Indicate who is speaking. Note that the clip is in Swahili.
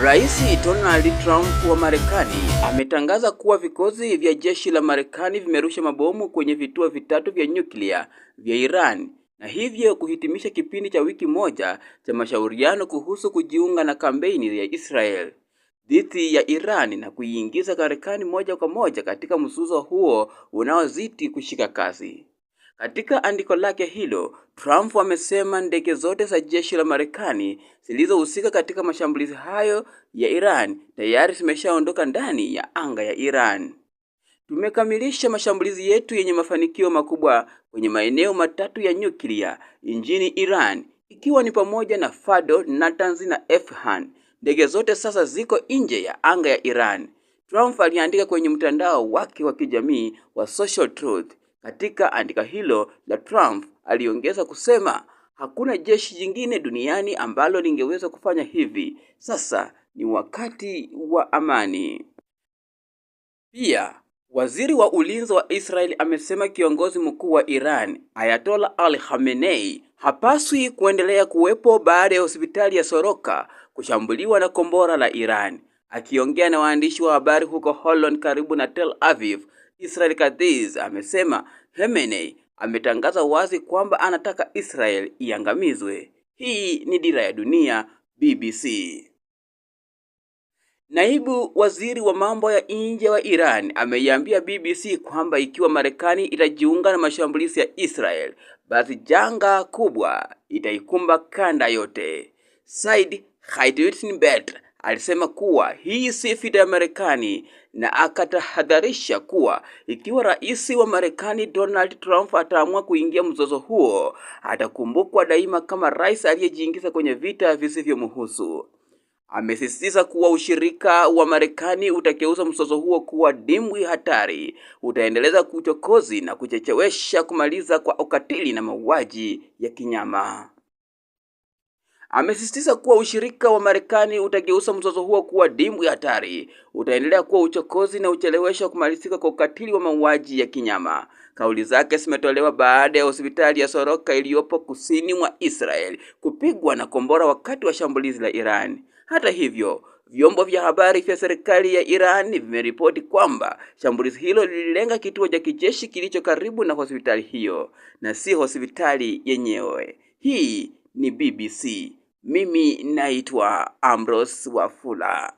Speaker 1: Rais Donald Trump wa Marekani ametangaza kuwa vikosi vya jeshi la Marekani vimerusha mabomu kwenye vituo vitatu vya nyuklia vya Iran na hivyo kuhitimisha kipindi cha wiki moja cha mashauriano kuhusu kujiunga na kampeni ya Israel dhidi ya Iran na kuiingiza Marekani moja kwa moja katika mzozo huo unaozidi kushika kasi. Katika andiko lake hilo, Trump amesema ndege zote za jeshi la Marekani zilizohusika katika mashambulizi hayo ya Iran tayari zimeshaondoka ndani ya anga ya Iran. Tumekamilisha mashambulizi yetu yenye mafanikio makubwa kwenye maeneo matatu ya nyuklia nchini Iran, ikiwa ni pamoja na Fordo, Natanz na Esfahan. Ndege zote sasa ziko nje ya anga ya Iran, Trump aliandika kwenye mtandao wake wa kijamii wa Social Truth. Katika andiko hilo la Trump aliongeza kusema hakuna jeshi jingine duniani ambalo lingeweza kufanya hivi. Sasa ni wakati wa amani. Pia waziri wa ulinzi wa Israel amesema kiongozi mkuu wa Iran Ayatollah Ali Khamenei hapaswi kuendelea kuwepo baada ya hospitali ya Soroka kushambuliwa na kombora la Iran. Akiongea na waandishi wa habari huko Holon karibu na Tel Aviv, Israel Katz amesema Khamenei ametangaza wazi kwamba anataka Israel iangamizwe. Hii ni Dira ya Dunia, BBC. Naibu waziri wa mambo ya nje wa Iran ameiambia BBC kwamba ikiwa Marekani itajiunga na mashambulizi ya Israel, basi janga kubwa itaikumba kanda yote. Said Khatibzadeh alisema kuwa hii si vita ya Marekani na akatahadharisha kuwa ikiwa rais wa Marekani Donald Trump ataamua kuingia mzozo huo, atakumbukwa daima kama rais aliyejiingiza kwenye vita visivyomhusu. Amesisitiza kuwa ushirika wa Marekani utageuza mzozo huo kuwa dimbwi hatari, utaendeleza uchokozi na kuchelewesha kumaliza kwa ukatili na mauaji ya kinyama. Amesisitiza kuwa ushirika wa Marekani utageuza mzozo huo kuwa dimbwi hatari, utaendelea kuwa uchokozi na uchelewesha kumalizika kwa ukatili wa mauaji ya kinyama. Kauli zake zimetolewa baada ya hospitali ya Soroka iliyopo kusini mwa Israel kupigwa na kombora wakati wa shambulizi la Iran. Hata hivyo, vyombo vya habari vya serikali ya Iran vimeripoti kwamba shambulizi hilo lililenga kituo cha kijeshi kilicho karibu na hospitali hiyo na si hospitali yenyewe. Hii ni BBC. Mimi naitwa Ambrose Wafula.